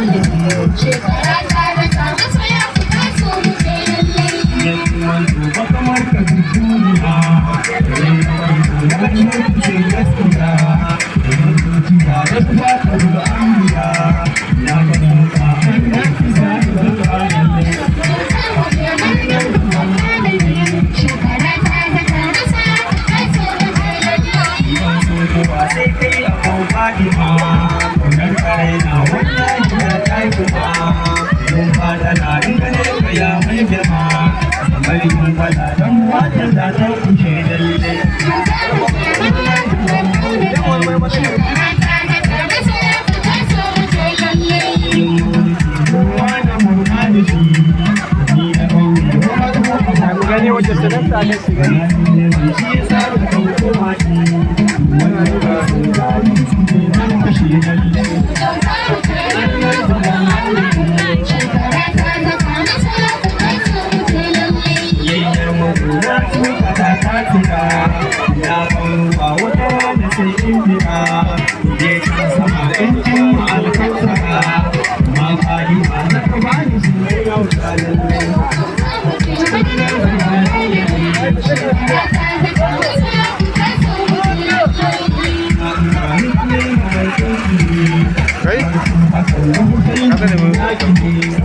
Shekara ta zaka masoya, ku taso mu je lalle. Ba kamar ka duniya, na ce gaskiya, zuciya da su ba ka zuba an na ganin ka na fi sa ka lalle. Shekara ta zaka masoya, ku taso mu je lalle. Kowa sai kai a kan Fadima, kaunar karai na wallahi na ta kuma mun fada na in ka ne ka ya mai girma, kamar yin fada don wata za ta kushe lalle. Shekara ta zaka masoya, ku taso mu je lalle. Kowa na murna da shi, ni na ƙauye Gani wace sanarta ne shiga. Shi ya sa ka ɗauko maki wannan ba su ne nan kashe lalle. Shekara ta zaka masoya, ku taso mu je lalle. Yayyar magona tuka ta ta tura ya ba wata rana sai in jira je can sama in cin alkautara ma kali ba na ka bani su ne yau da lalle. Shekara ta zaka masoya, ku taso mu je lalle. Kai? Haka ne.